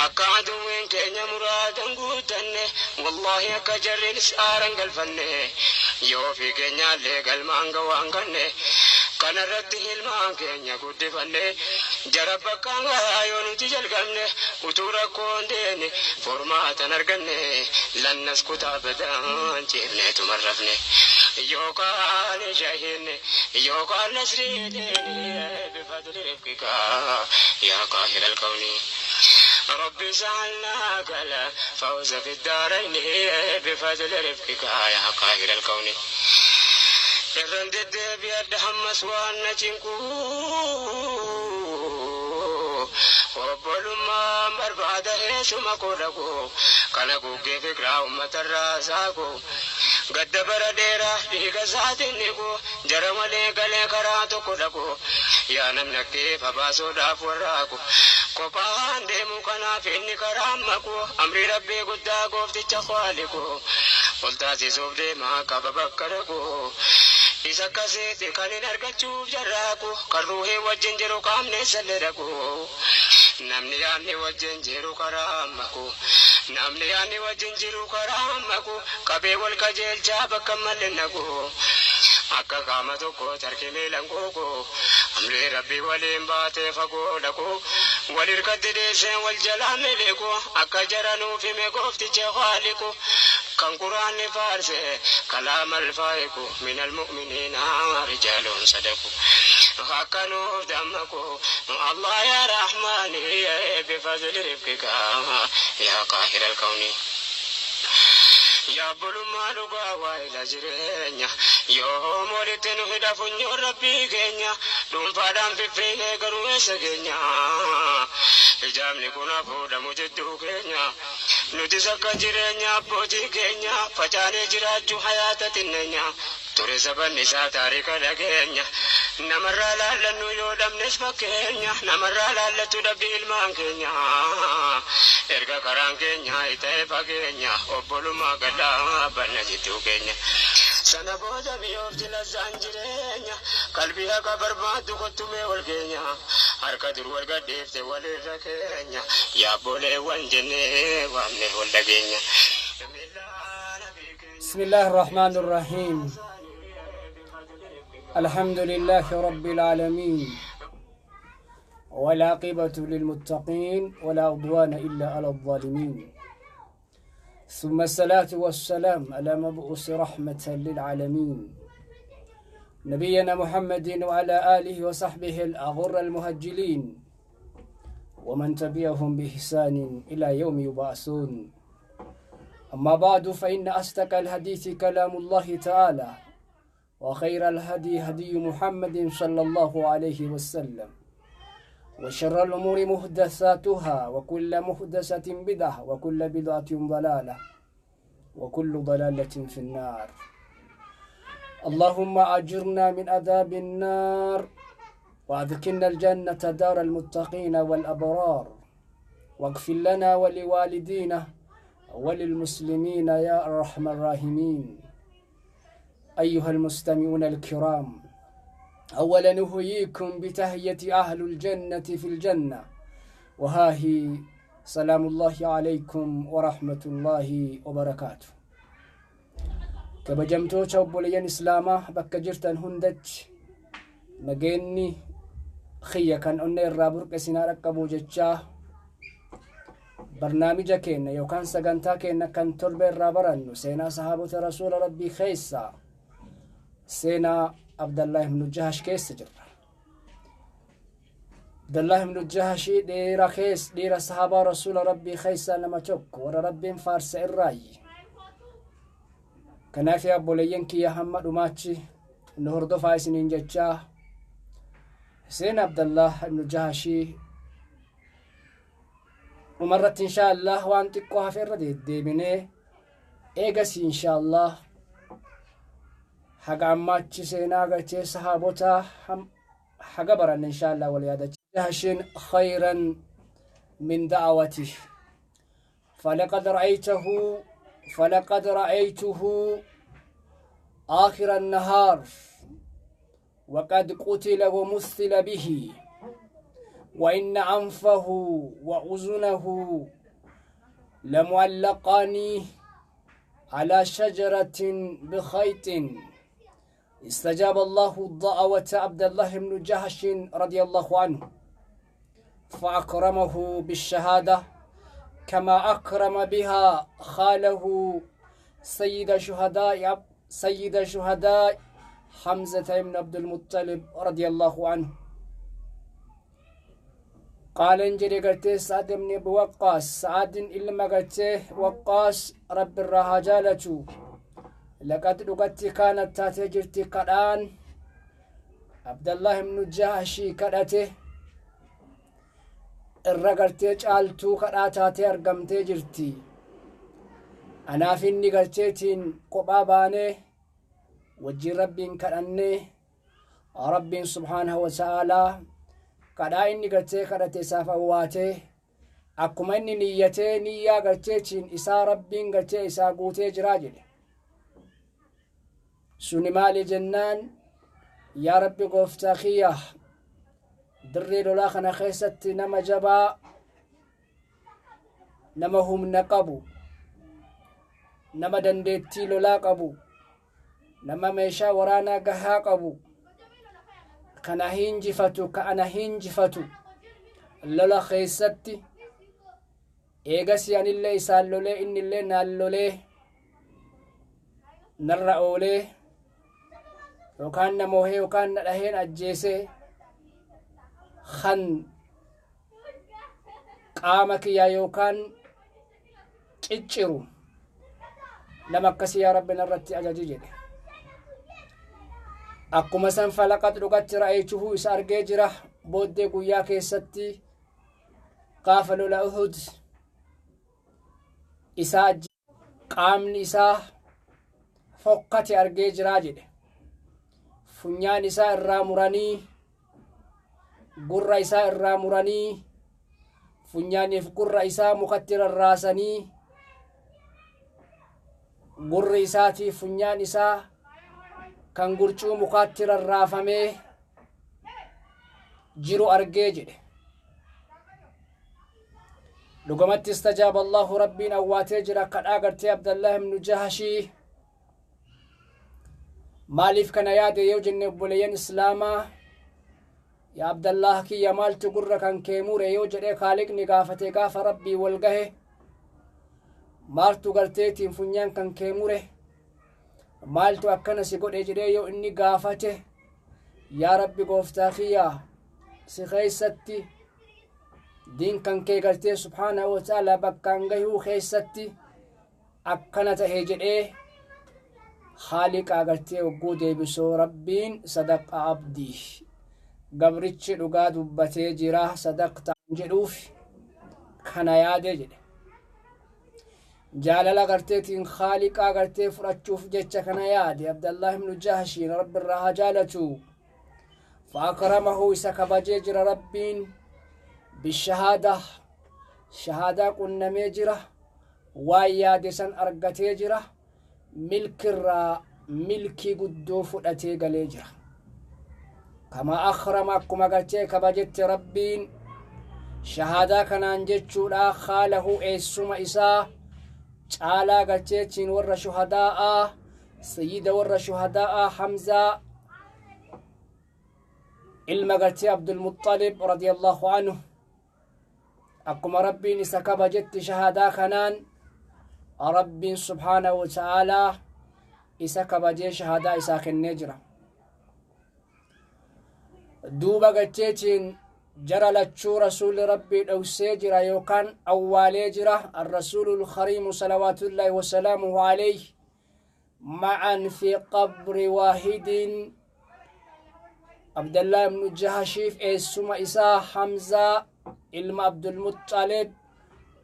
Akka aduwwiin keenya muraadan guutanne, wallaahi akka jarriinis aaran galfanne, yoo ofii keenyaallee galmaan gawaan ganne, kanarratti ilmaan keenya guddifanne, jara bakkaan gahaa yoo nuti jalqabne, utuu rakkoon deene furmaatan arganne, lannas kutaa badaan ciifneetuma rafne. Yookaan shahinne yookaan nasrii deene bifadli rifqika yaa qaahira alkawni. رب اجعلنا الفوز في الدارين بفضل رفقك يا قاهر الكون. Irran deddeebi'adha hammas waan na cinqu, obbolummaan barbaada eessuma koo dhaqu, kana guggee fikiraa uummatarraa saaqu, gadda bara dheeraa dhiiga isaatiin dhiqu, jara malee galee karaa tokko dhaqu, yaa namni akkeef abaasuudhaaf warraaqu, kophaan deemu kanaaf inni karaa maqu, amrii rabbii guddaa goofticha kwaaliqu ol taasisuuf deemaa qaba bakka dhaqu. Isa akkasiiti kan hin argachuuf jarraaqu, kan ruuhii wajjin jiru qaamni sallee dhaqu. Namni yaadni wajjin jiru karaa maqu. Namni yaadni wajjin jiru karaa maqu. Qabee wal qajeelchaa bakka malee naqu. Akka qaama tokko tarkii miilan googu. Amrii rabbii waliin baatee fagoo dhaqu. Wal hirkatti deessee wal jalaa miliqu. Akka jara nuuf hime goofticha haaliqu. Kan quraanni faarse kalaama alfaayiqu min almu'miniina rijaaluun sadaqu. Akka nuuf dammaqu Allah yaa Rahmaani bifadli rifqika yaa qaahira alkawni. Yaa obbolummaa dhugaa waa'ila jireenya, yoo walitti nu hidha funyoon rabbii keenya, dhuunfaadhaan fiffiinee garuu eessa keenya, hijaabni kun hafuudhamu jidduu keenya, nutis akka jireenya abbootii keenya facaanee jiraachuu hayaata xinneenya ture, sabanni isaa taarika dhageenya, namarraa laallannu yoo dhabnes fakkeenya, namarraa laallatu dhabdi ilmaan keenya, erga karaan keenya ta'e fageenya, obbolummaa gadhaa banna jidduu keenya. Sana booda mi'oofti lazzaan jireenya, qalbii haqa barbaaddu kottumee wal keenya, harka dur wal gadhiifte walirra keenya, yaabboleewwan jennee waamne wal dhageenya. بسم الله الرحمن الرحيم. الحمد لله رب العالمين، والعاقبة للمتقين، ولا عدوان إلا على الظالمين، ثم الصلاة والسلام على مبعوث رحمة للعالمين نبينا محمد وعلى آله وصحبه الأغر المهجلين ومن تبعهم بإحسان إلى يوم يبعثون. أما بعد، فإن أصدق الحديث كلام الله تعالى، وخير الهدي هدي محمد صلى الله عليه وسلم، وشر الأمور محدثاتها، وكل محدثة بدعة، وكل بدعة ضلالة، وكل ضلالة في النار. اللهم أجرنا من عذاب النار، وأدخلنا الجنة دار المتقين والأبرار، واغفر لنا ولوالدينا وللمسلمين يا أرحم الراحمين. أيها المستمعون الكرام، أولا نحييكم بتحية أهل الجنة في الجنة، وها هي سلام الله عليكم ورحمة الله وبركاته. Kabajamtoota obboleeyyan Islaamaa bakka jirtan hundatti nageenyi kiyya kan onnee irraa burqe sinaa dhaqqabu jechaa, barnaamija keenya yookaan sagantaa keenya kan torba irraa barannu seenaa sahaabota rasuula rabbii keessaa seenaa Abdallah ibnu Jahash keessa jirra. Abdallah ibnu Jahashii dhiira keessa dhiira sahaabaa rasuula rabbii keessaa nama tokko, warra rabbiin faarsa irraayi. Kanaaf yaa obboleeyyan kiyya, hamma dhumaachi nu hordofaa isiniin jechaa, seenaa Abdallah ibnu Jahashii dhumarratti inshaa Allah waan xiqqoo hafe irra deddeebinee, eegasii inshaa Allah haga ammaachi seenaa gartee sahaabotaa haga baranne inshaa Allah wal yaadacha. Jahshin khayran min da'awatihi فلقد رأيته آخر النهار وقد قتل ومثل به. وإن أنفه وأذنه لمعلقان على شجرة بخيط. استجاب الله دعوة عبد الله بن جحش رضي الله عنه فأكرمه بالشهادة كما أكرم بها خاله سيد شهداء حمزة بن عبد المطلب رضي الله عنه. قال ni jedhe gartee سعد بن أبي وقاص، سعد ilma gartee وقاص، Rabbi irraa haa jaalatu: لقد dhugatti كانت taatee jirti kadhaan Abdallah ibnu Jahashii kadhate irra gartee caaltuu kadhaa taatee argamtee jirti. Anaaf inni garteetiin kophaa baanee wajjin Rabbiin kadhannee, Rabbiin سبحانه وتعالى kadhaa inni gartee kadhate isaaf awwaatee, akkuma inni niyyatee niyyaa garteetiin isaa Rabbiin gartee isaa guutee jiraa jedhe. Suni maali jennaan, yaa Rabbi gooftaa kiyya, dirree lolaa kana keessatti nama jabaa, nama humna qabu, nama dandeettii lolaa qabu, nama meeshaa waraanaa gahaa qabu, kana hinjifatu, ka ana hinjifatu lola keessatti, eegasi anillee isaan lolee, innillee naan lolee narra oolee, yookaan na moohee yookaan na dhaheen ajjeesee, kan qaama kiyyaa yookaan cicciru, nama akkasii yaa Rabbi narratti ajaji jedhe. Akkuma san فلقد dhugatti رأيته isa argee jira booddee guyyaa keessatti, gaafa lola Uhud isaa qaamni isaa fokkate argee jiraa jedhe. Funyaan isaa irraa muranii, gurra isaa irraa muranii, funyaaniif gurra isaa mukatti rarraasanii, gurri isaatiif funyaan isaa kan gurcuu mukaatti rarraafamee jiru argee jedhe. Dhugumatti استجاب الله Rabbiin awwaatee jira kadhaa gartee Abdallah ibnu Jahashii. Maaliif kana yaade yoo jenne, obboleeyyan islaamaa, yaa Abdallah kiyya, maaltu gurra kan kee mure yoo jedhe Kaaliqni gaafate gaafa Rabbii wal gahe, maaltu garteetiin funyaan kan kee mure, maaltu akkana si godhe jedhee yoo inni gaafate, yaa Rabbi gooftaa kiyya, si keeysatti diin kan kee gartee سبحانه وتعالى bakkaan gahuu keessatti akkana tahe jedhee Haaliqaa gartee hogguu deebisoo, Rabbiin صدق عبدي, gabrichi dhugaa dubbatee jira, صدقت jedhuuf kana yaade jedhe. Jaalala garteetiin Haaliqaa gartee fudhachuuf jecha kana yaade Abdallah ibnu Jahshiin, Rabbi irraa haa jaalatu. فأكرمه isa kabajee jira Rabbiin بالشهادة, shahaadaa qunnamee jira, waan yaade san argatee jira, milkirraa milkii guddoo fudhatee galee jira. كما أكرم akkuma gartee kabajetti Rabbiin shahaadaa kanaan jechuudha خاله eessuma isaa caalaa garteetiin warra shuhadaa'aa, sayyida warra shuhadaa'aa, Hamzaa ilma gartee Abdulmuxalib رضي الله عنه. Akkuma Rabbiin isa kabajetti shahaadaa kanaan Rabbiin سبحانه وتعالى isa kabajee shahaadaa isaa kennee jira. Duuba garteetiin jara lachuu Rasuulli Rabbii dhowsee jira yookaan awwaalee jira. الرسول الكريم صلوات الله وسلامه عليه معا في قبر واحد. Abdallah ibnu Jahashiif eessuma isaa Hamzaa ilma Abdulmuxalib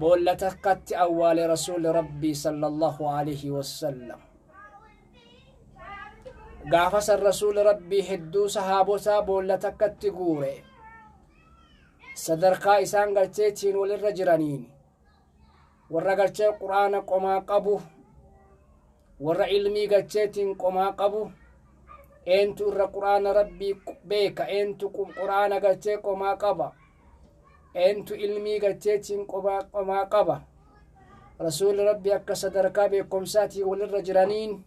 boolla takkatti awwaale Rasuuli Rabbii صلى الله عليه وسلم. Gaafa san Rasuuli Rabbii hedduu sahaabotaa boolla takkatti guure, sadarkaa isaan garteetiin walirra jiraniin, warra gartee Quraana qomaa qabu, warra ilmii garteetiin qomaa qabu, eentu irra Quraana Rabbii beeka, eentu Quraana gartee qomaa qaba. Eentu ilmii garteetiin qomaa qaba? Rasuulli Rabbi akka sadarkaa beekumsaatii walirra jiraniin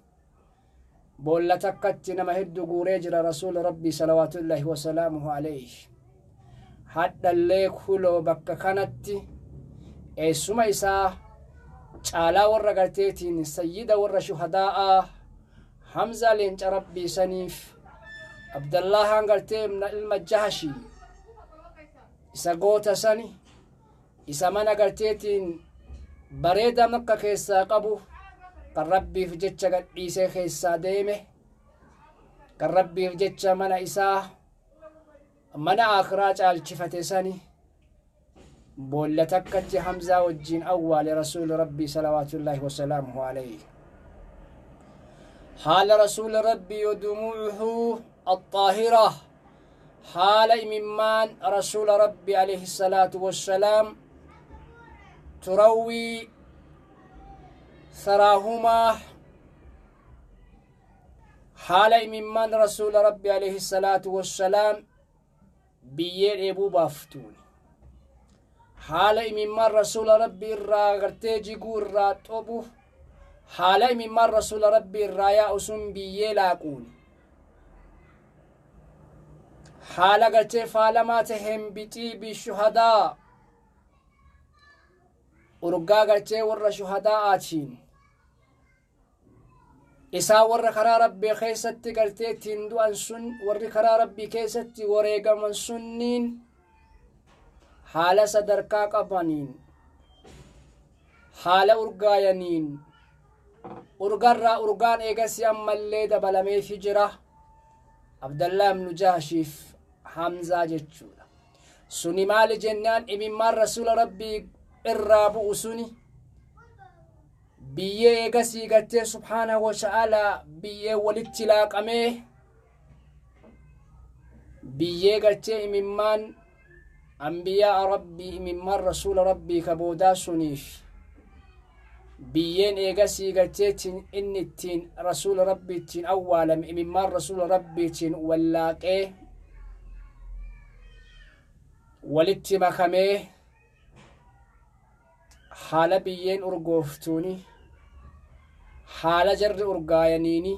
boolla takkatti nama hedduu guuree jira Rasuulli Rabbi salawaatullaahi wasalaamuhu alayhi. Hadhallee kuloo bakka kanatti eessuma isaa caalaa warra garteetiin sayyida warra shuhadaa'aa Hamzaa leenca Rabbii saniif Abdallahaan gartee ilma Jahashii isa goota sani isa mana garteetiin bareeda Makka keessaa qabu kan Rabbiif jecha gadhiisee keessaa deeme, kan Rabbiif jecha mana isaa mana akhiraa caalchifate sani boolla takkatti Hamzaa wajjiin awwaale Rasuuli Rabbii salawaatullaahi wasalaamuhu alayhi. Haala Rasuuli Rabbii wadumuucuhu axaahira, haala imimmaan Rasuula Rabbii alayhi salaatu wassalaam turawwii saraahumaa, haala imimmaan Rasuula Rabbi alayhi salaatu wassalaam biyyee dheebuu baaftuuni, haala imimmaan Rasuula Rabbi irraa gartee jiguu irraa xobu, haala imimmaan Rasuula Rabbi irraa yaa'u sun biyyee laaquuni, haala gartee faalamaa taheen bixiibi shuhadaa, urgaa gartee warra shuhadaa'aatiin isaa warra karaa Rabbii keessatti gartee ittiin du'an sun, warri karaa Rabbii keessatti wareegaman sunniin haala sadarkaa qabaniin, haala urgaayaniin, urgarraa urgaan eegasi ammallee dabalameefi jira Abdallaa ibnu Jahshiif Hamzaa jechuudha. Suni maali jennaan, imimmaan Rasuula Rabbii irraa bu'u suni biyyee eegasii gartee subhaanahu wa ta'aalaa biyyee walitti laaqamee, biyyee gartee imimmaan anbiyaa Rabbii, imimmaan Rasuula Rabbii ka boodaa suniif biyyeen eegasii garteetiin inni ittiin Rasuula Rabbii ittiin awwaalame imimmaan Rasuula Rabbiitiin wallaaqee walitti makamee, haala biyyeen urgooftuuni, haala jarri urgaayaniini,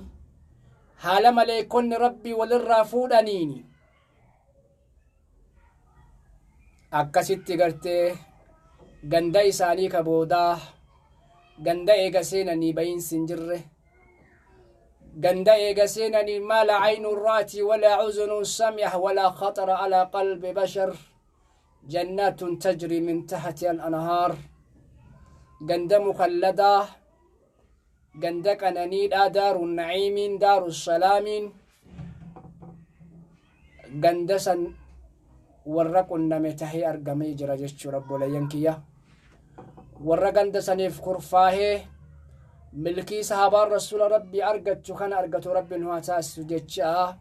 haala maleekonni Rabbii walirraa fuudhaniini, akkasitti gartee ganda isaanii ka boodaa, ganda eega seenanii bayiinsi hin jirre, ganda eega seenanii maa laa caynun ra'ati walaa uzunun sami'a walaa khaxara alaa qalbi bashar, jannaatun tajrii min tahti al anhaar, ganda mukalladaa, ganda qananiidhaa, daaru naciimiin, daaru salaamiin, ganda san warra qunname tahee argamee jira jechuudha. Obboleeyyan kiyya, warra ganda saniif kurfaahee milkii sahaabaan Rasuula Rabbii argachu kana argatu Rabbi nu haa taasisu jecha,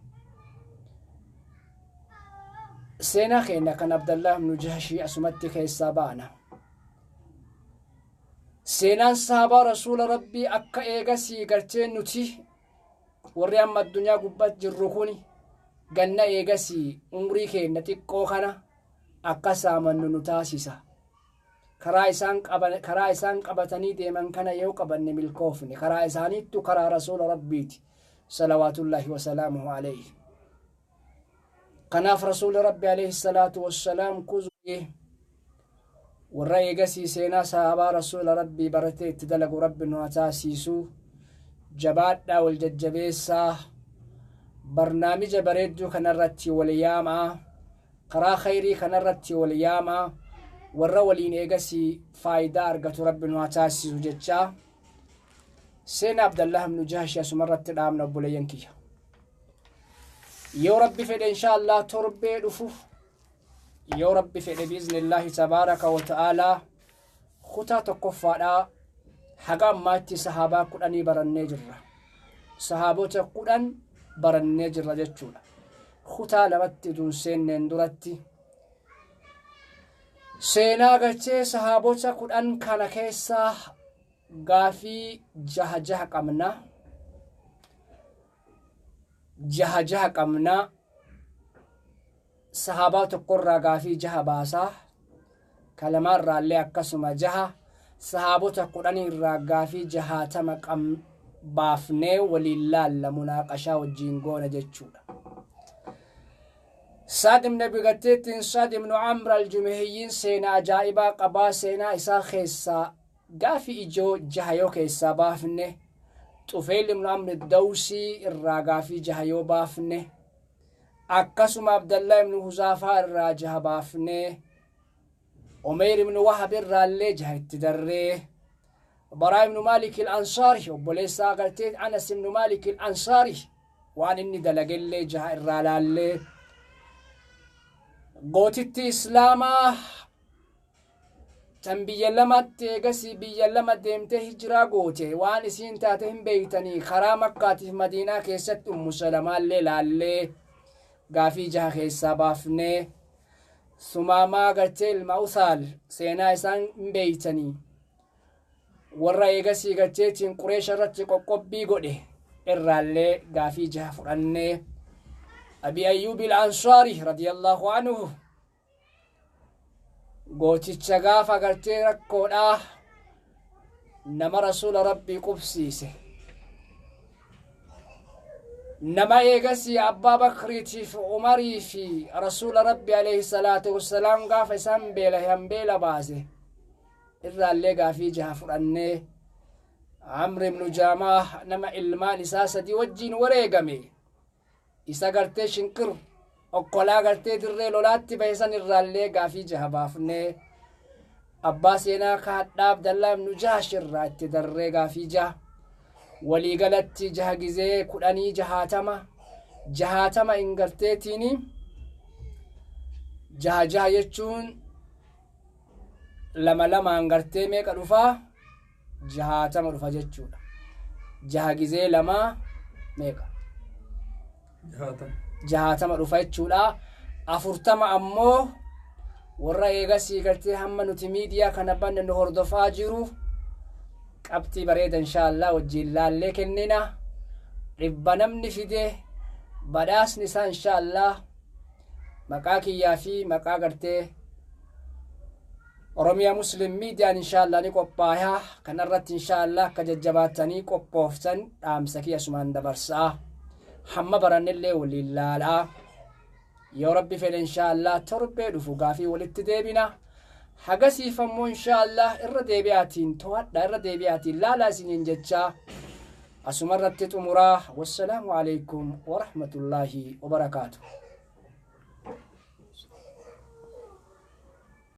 seenaa keenya kan Abdallah ibnu Jahshii asumatti keessaa baana. Seenaan sahaabaa Rasuula Rabbii akka eegasii gartee nuti warri amma addunyaa gubbaa jirru kun ganna eegasii umrii keenya xiqqoo kana akka saamannu nu taasisa. Karaa isaan qabatanii deeman kana yoo qabanne milkoofne. Karaa isaaniittu karaa Rasuula Rabbiiti salawaatullaahi wasalaamuhu alayhi. Kanaaf Rasuuli Rabbi alayhi salaatu wassalaam kuzee warra eegasii seenaa sahaabaa Rasuula Rabbii baratee itti dalagu Rabbi nu haa taasisu. Jabaadhaa, wal jajjabeessaa, barnaamija bareedduu kanarratti wal yaamaa, karaa khayrii kanarratti wal yaamaa, warra waliin eegasii faayidaa argatu Rabbi nu haa taasisu jechaa, seenaa Abdallah ibnu Jahshi asumarratti dhaabna. Obboleeyyan kiyya, yoo Rabbi fedhe, insha Allah torbee dhufu, yoo Rabbi fedhe, biiznillaahi tabaaraka wa ta'aalaa, kutaa tokkoffaadhaa. Haga ammaatti sahaabaa 10 barannee jirra, sahaabota 10 barannee jirra jechuudha. Kutaa lamatti utuun seenneen duratti seenaa galchee sahaabota 10 kana keessaa gaafii jaha jaha qabna, jaha jaha qabna. Sahaabaa tokkorraa gaafii jaha baasaa. Kalamaarraallee akkasuma jaha. Sahaabota 10 irraa gaafii 60 baafnee waliin laalla, munaaqashaa wajjiin goona jechuudha. Saad ibn Abi Gatteettiin Saad ibn Amr al-Jumahiyyiin seenaa ajaa'ibaa qabaa. Seenaa isaa keessaa gaafii ijoo jaha yoo keessaa baafne, Xufeyl ibn Amr Dawsii irraa gaafii jaha yoo baafne, akkasuma Abdallah ibn Huzaafaa irraa jaha baafne, Umeyr ibn Wahab irraallee jaha itti darree, Baraa ibn Maalik al-Ansaari, obboleessaa agartee Anas ibn Maalik al-Ansaari, waan inni dalagellee jaha irraa laallee, gootitti Islaamaa tan biyya lamatti eegasii biyya lama deemtee hijiraa goote, waan isiin taate hin beeytanii, karaa Makkaatiif Madiinaa keessatti Ummu Salamaallee laallee gaafii jaha keessaa baafnee, Sumaamaa gartee ilma Usaal seenaa isaan hin beeytanii, warra eegasii garteetiin Qureesha irratti qoqqobbii godhe irraallee gaafii jaha fudhannee, Abi Ayyuubil Ansaari radiyallahu anhu, gooticha gaafa gartee rakkoodhaa nama Rasuula Rabbii qubsiise, nama eegasii Abbaa Bakriitiif Umarii fi Rasuula Rabbi alayhi salaatu wassalaam gaafa isaan beelahan beela baase irraallee gaafii jaha fudhannee, Amr ibnu Jaamaa nama ilmaan isaa sadii wajjiin wareegame, isa gartee shinqir okkolaa gartee dirree lolaatti bahe san irraallee gaafii jaha baafnee, abbaa seenaa kaadhaa Abdallaa ibnu Jahsh irraa itti darree gaafii jaha, waliigalatti jaha gizee 10 60. 60 in garteetiini jaha jaha jechuun lama lamaan gartee meeqa dhufaa? 60 dhufa jechuudha. Jaha gizee lamaa meeqa? 60. 60 dhufa jechuudha. 40 ammoo warra eegasii gartee hamma nuti miidiyaa kana banne nu hordofaa jiru qabxii bareeda inshaallah wajjiin laallee kennina. 100 namni fide badhaasni isaa inshaallah maqaa kiyyaa fi maqaa gartee Oromiyaa Muslim Miidiyaan inshaallah ni qophaaya. Kanarratti inshaallah akka jajjabaattanii qophooftan dhaamsa kiyya sumaan dabarsaa. Hamma barannellee waliin laalaa. Yoo Rabbi fedhe inshaallah torbee dhufu gaafii walitti deebina. Hagasiif ammoo inshaallah irra deebi'aatiin to'adha, irra deebi'aatiin laalaa isiniin jechaa asumarratti xumuraa. Wassalaamu alaikum warahmatullaahi wabarakaatu.